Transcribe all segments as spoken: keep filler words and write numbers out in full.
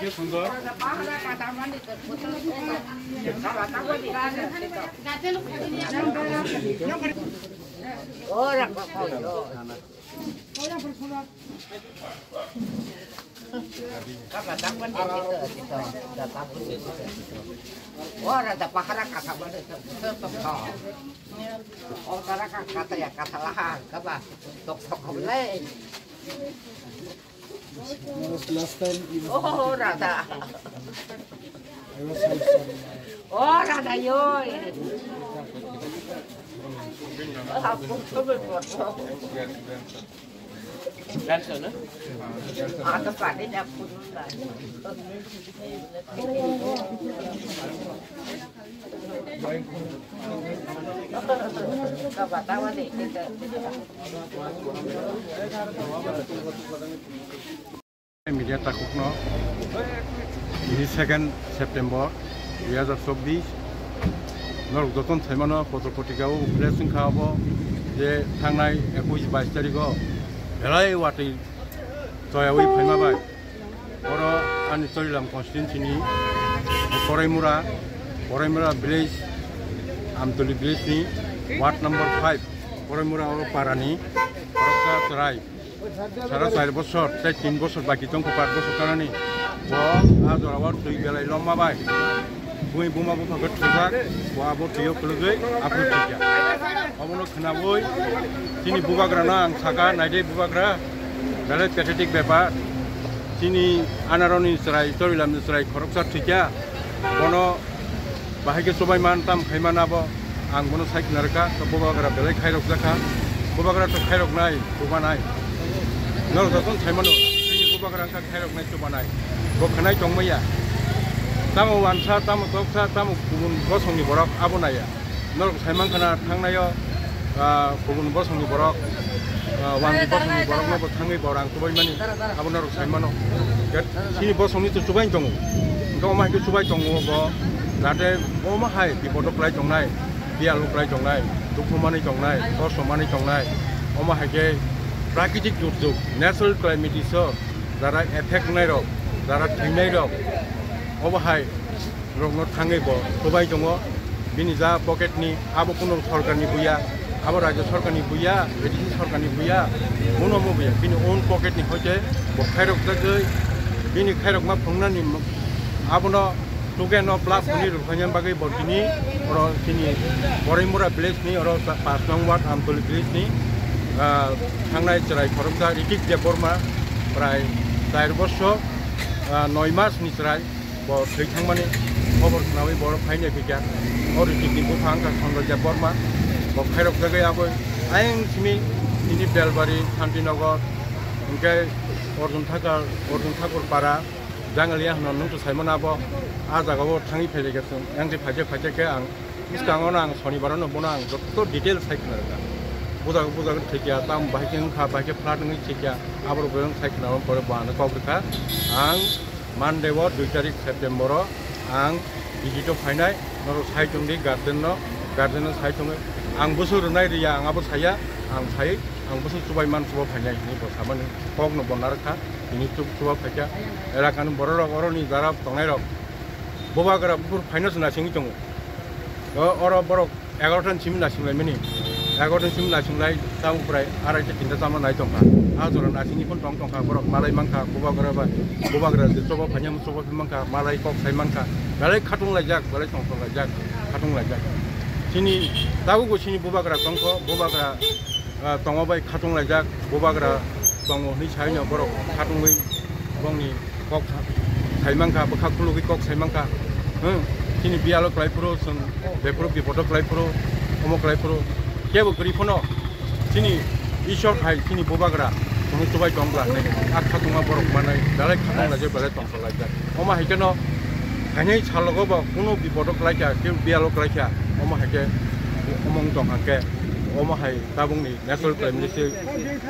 Ora da pahara kata bade to to to. O tara ka kata ya kata laha kaba tok tok le. Last time. Ora da. Ora da yo. Media takhukno tini second September dui hazar chobbish norok jotono saimano potro potrika o press wngkha abo je thangnai ekush bais tarikh o belai watwi choyawi phaima bai oro ani Chorilam constituency ni Koraimura, Koraimura village, Amtoli village ni ward number five Koraimura o parani khoroksa chwrai. Sara char bosor, tei tin bosor baki tongkha, pash bosor kanani. Bo a jora o twi belai lomma bai. Bui buma bupha khe thujak, bo abo twi o kwlwgwi aphuru thwikha. Obono khnaui chini bubagrano ang sakha, naidi bubagra, belai pathetic bepar. Chini anaroni chwrai, Chorilamni chwrai khoroksa thwikha. Bono bahai khe chubai man tam khai man abo ang bono sai khna rwkha, to bubagra belai khairok jakha, bubagra to khairok nai, chuba nai. Norok jotono sai mano, chini bubagra wngkha khairok nai, chuba nai. Bo khnai tong maya. Tamo wansa, tamo toksa, tamo kubun bosongni borok abo naiya. Norok sai mankha na thangnaio, ah, kubun bosongni borok, ah, wanji bosongni borokno bo thangwi bo rang chubai mani, abo norok sai mano. Chini bosongni to chubai tongo. Hwnkhe omo hai khe chubai tongo bo, jate omo hai bipodo kwlai tongnai, biyalo kwlai tongnai, dukhu manwi tongnai, kosto manwi tongnai. Omo hai khe prakitik durjog, natural calamity so, jara effect wngnai rok, jara thwinai rok, obo hai rokno thangwi bo chubai tongo. Bini ja pocket ni, abo kuno sorkar ni buya, abo rajya sorkar ni buya, A D C sorkar ni buya, kuno mo buya, bini own pocket ni hoite bo khairok jagwi, bini khairok ma phungnani mo-, abono tuke no plus hwnwi rwkhaina bagwi bo tini oro chini Koraimura village ni oro sa-, pash nong ward Amtoli village ni, ah, thangnai chwrai khoroksa Ritik Debbarma prai char bosor, ah, noi mas ni chwrai. Bo thwi thangmani khobor khnaui borok phainai phikha. O Ritikni bupha wngkha Sonjoy Debbarma. Bo khairok jagwi aboi ayang simi tini Belbari, Santinagar, hwnkhe Arjun Thakur, Arjun Thakur Para, Jangalia hwnwi nwng to saimano abo. A jagao thangwi phaikha chwng. Yang se phaikhe phaikhe khe ang bwskango no ang Sonibaro no bono ang joto detail sai khna rwkha. Bujak bujak thwikha, tam bahai khe wngkha, bahai khe flat wngwi thwikha, aborok belai sai khna pore bo ano kok rwkha. Ang Monday o dui tarik September o ang visit o phainai, norok sai tongdi guardian no, guardian no sai tongwi ang bwswk rwnai rwya ang abo saya, ang sai, ang bwswk chubai man chuba phainai hinwi bo samani kok no bo narwkha, tini chuk chuba phaikha. Elaka ni borok rok, oroni jara tongnai rok, bubagra buphuru phaino se naisingwi tongo. O-, oro borok egaroh ta ni simi naising laimani. Egaroh ta ni simi naising lai, tamo prai arai ta tinta tamo nai tongkha. A jora naisingni phone tong tongkha, borok malai mankha, bubagra bai, bubagra je choba phaina choba phi mankha, malai kok sai mankha. Belai khatung laijak, belai tong tong laijak, khatung laijak. Chini tabukbo chini bubagra tongkho, bubagra, ah, tongo bai khatung laijak, bubagra tongo hwnwi saino borok khatungwi bongni kok sai mankha, bwkha khulugwi kok sai mankha. Hmm, chini biyalo kwlai phuru chwng bephuru bipodo kwlai phuru, omo kwlai phuru, kebo kwrwi phano chini Ishwar hai chini bubagra chwngno chubai tong bwla hinwi a khatungma borok manwi belai khatunglaijak, belai tongthok laijak. Omo hai kheno khainai salogo bo kunu bipodo kwlaikha, kebo biyalo kwlaikha, omo hai khe omo wng tong hang khe omo hai tabukni natural calamity se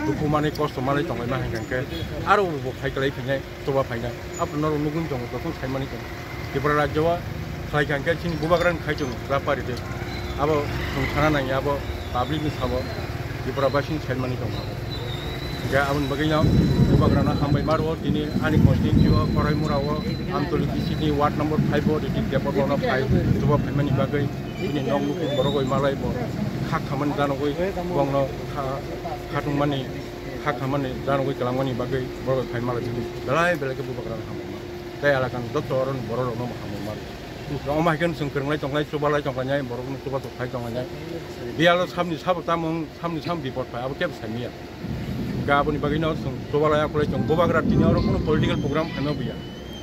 dukhu manwi kosto manwi tonglaima hai khe aro bo phai kwlai phinai. Chuba phainai. Aphuru norok nugwi tongo, jotono saimani tongo. Tripura rajyo o khlai kha hwnkhe chini bubagrani khai tongo, rapari de. Abo chwng sana nangya, abo public ni sabo Tripura basing saimani tongo. Hwnkhe aboni bagwino Bubagrano hambai maro tini ani constituency o Koraimura o Amtoli B C ni ward number five o Ritik Debbarma no phai chuba phaimani bagwi tini nok nukhung borok oi malai bo kha khamani janogwi bongno kha khatungmani kha khamani janogwi kwlangmani bagwi borok phai malai tini belai belai khe Bubagrano hambai maro tei alakan dotto oro borok rokno bo hambai maro. Omo hai khe chwng kwrwnglai tonglai chubalai tonglainai borokno chuba tok phai tonglainai. Biyalo samni sabo tamung samni sam bipot phai abo kebo saimanya. Ga aboni bagwino chwng chubalai akulai chwng Bubagra tini oro kuno political program khaima buya.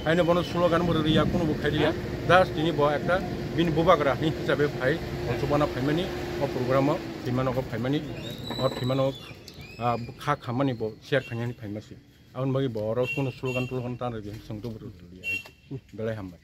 Haino bono slogan bo rwya kuno bo khairiya. Just tini bo ekta bini Bubagra hini hisabe phai o chubana phaimani o program o thwimano kho phaimani o thwimano ah, kha khamani bo share khainani phaimasi. Aboni bagwi bo oro kuno slogan tologan ta rwya chwng to bo rwya hai. Belai hambai.